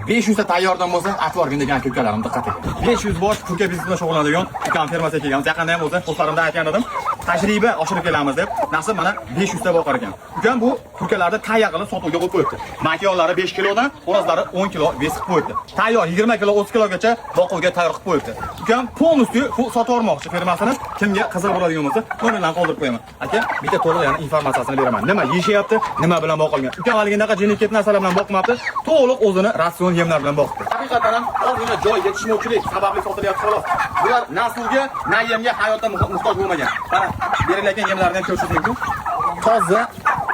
500 ta tayyordan bo'lsa, atvorgin degan aka ukalarim diqqatiga. 500 bosh kurka biznesi bilan shug'ullanadigan ukam fermasiga kelganmiz. Yaqinda ham o'zi postlarimda aytgan edim. Tajriba oshirib kelamiz deb. Nasib mana 500 ta boqar ekan. Ukam bu kurkalarni tayyor qilib sotuvga qo'yib qo'yibdi. Makyonlari 5 kilodan, xo'rozlari 10 kilo вес qilib qo'yibdi. Tayyor 20 kilo, 30 kilogacha boquvga tayyor qilib qo'yibdi. Ukam полностью sotib yubormoqchi fermasini. Kimga qiziq bo'ladigan bo'lsa, nomerlarni qoldirib qo'yaman. Aka, bitta to'liq yana informatsiyasini beraman. Nima yeyishyapti, nima bilan boqilgan. Ukam haligindaqa jinni narsalar bilan boqmabdi. To'liq o'zini ratsion yemlar bilan boqibdi. Haqiqatan ham ozgina joy yetishmovchilik sababli sotilyapti xolos. Bular na suvga, na yemga hayotda muhtoj bo'lmagan. Mana berilayotgan yemlarni ham ko'rishingiz mumkin. Toza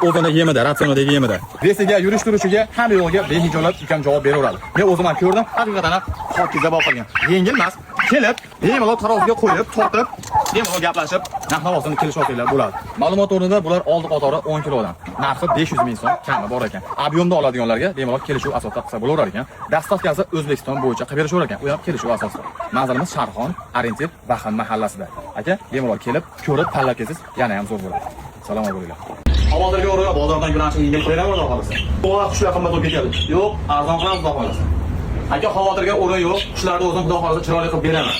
o'zini yemida, ratsionidagi yemida. Вес iga, yurish turishiga, hamma yo'lga behijolat ukam javob beraveradi. Men o'zim ham ko'rdim, haqiqatan ham pokiza boqilgan. Yengil emas, kelib, bemalol taroziga qo'yib, tortib, bemalol gaplashib, narx-navosini kelishib olsanglar bo'ladi. Ma'lumot o'rnida bular oldi qatori 10 kilodan. Narxi 500 ming so'm kami bor ekan. Объем da oladiganlarga bemalol kelishuv asosida qilsa bo'laverar ekan. Доставка si O'zbekiston bo'yicha qilib berishaverar ekan. U ham kelishuv asosida. Manzilimiz Sharxon, Orientir, Vahan mahallasida. Aka, bemalol kelib, ko'rib, tanlab kelsangiz yana ham zo'r bo'ladi. Salomat bo'linglar. Havotirga o'rin bozordan ko'ra ancha yengil qilaveradi xudo xohlasa. To'g'ri, qushlar qimmat bo'lib ketadi. Yo'q, arzon qilamiz xudo xohlasa. Aka, xavotirga o'rin yo'q. Qushlarni o'zim xudo xohlasa chiroyli qilib beraman.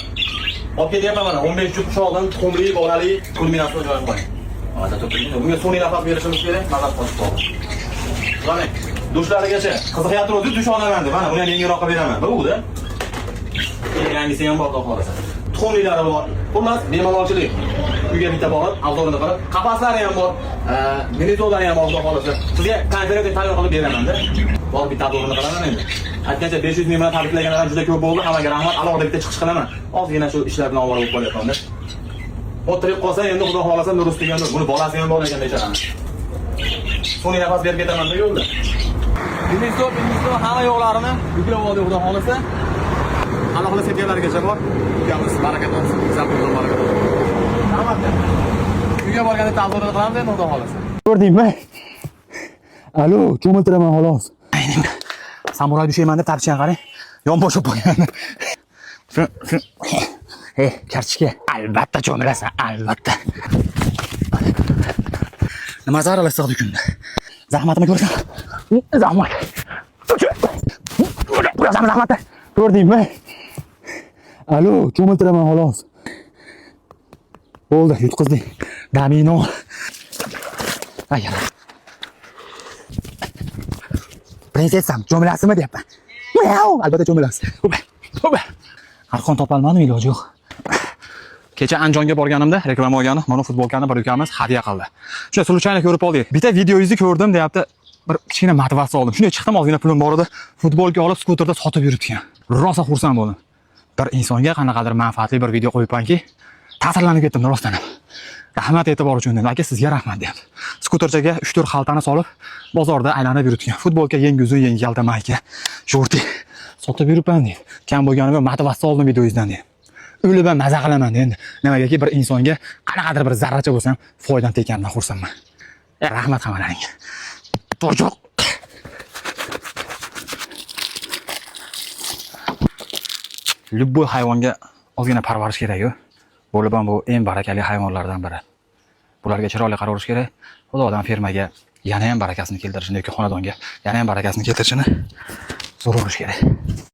Olib ketyapman mana 15 juft qush oldim, tuxumli, bolali, kulminasini joyga qo'ying. Hozir to'playdi. Bunga sun'iy nafas berishimiz kerak, mazasi qochib qoldi. Qarang, dushlarigacha qiziqyapti o'zi dush olaman deb. Mana buni ham yengilroq qilib beraman. Bu-da. Yangisi ham bor xudo xohlasa. Tuxumlilari bor. Xullas, bemalolchilik. Uyga bitta borib, обзор ini qilib, qafaslari ham bor, gnezdolari ham bor xudo xohlasa. Sizga konferensiya tayyor qilib beraman-da. Borib bitta обзор ini qilaman endi. Aytgancha 500 ming bilan tabriklaganlar ham juda ko'p bo'ldi. Hammaga rahmat. Alohida bitta chiqish qilaman. Ozgina shu ishlar bilan ovora bo'lib qolyapman-da. O'tirib qolsa endi xudo xohlasa nur ustiga nur. Buni bolasi ham bor ekan bechorani. Sun'iy nafas berib ketaman-da yo'lda. Gnezdo, gnezdo hamma yo'qlarini yuklab oldik xudo xohlasa. Alohida setkalarigacha bor. Ukamiz baraka topsin, zapurdan baraka topsin. Rahmat. Uyga borganda обзор ini qilamiz endi xudo xohlasa. Ko'rdingmi? Alo, cho'miltiraman xolos. Samuray dushayman deb tartishgan qarang. Yonbosh bo'lib qolgan. Ey, kartoshka, albatta cho'milasan, albatta. Nima zararlashdi kunda? Zahmatini ko'rsan. Zahmat. Ko'rasanmi zahmatni? Ko'rdingmi? Alo, cho'miltiraman xolos. Bo'ldi, yutqizding. Damino. Ay, yala. Prinsessam, cho'milasizmi deyapman. Miau, albatta cho'milasiz. Ho'pa, ho'pa. Arqon topolmadim, iloji yo'q. Kecha Andijonga borganimda reklama olgani mana futbolkani bir ukamiz hadya qildi. Shunda случайно ko'rib qoldik. Bitta videoyingizni ko'rdim deyapti. Bir kichkina motivatsiya oldim. Shunday chiqdim, ozgina pulim bor edi. Futbolka olib skuterda sotib yuribdi ekan. Rosa xursand bo'ldim. Bir insonga qanaqadir manfaatli bir video qo'yibmanki, ta'sirlanib ketdim rostdan ham. Rahmat e'tibor uchun dedim. Aka, sizga rahmat deyapti. Skuterchaga 3-4 xaltani solib bozorda aylanib yuribdi. Futbolka yengi uzun, yengi kalta mayka, shorti sotib yuribman deydi. Kam bo'lganimga motivatsiya oldim videoyingizdan deydi. O'lib ham maza qilaman endi. Nimagaki bir insonga qanaqadir bir zarracha bo'lsa ham foydam tekanidan xursandman. Rahmat hammalaringga. To'joq. Любой hayvonga ozgina parvarish kerak-ku. Bo'lib ham bu eng barakali hayvonlardan biri. Bularga chiroyli qaraverish kerak. Xudodan fermaga yana ham barakasini keltirishini yoki xonadonga yana ham barakasini keltirishini so'raverish kerak.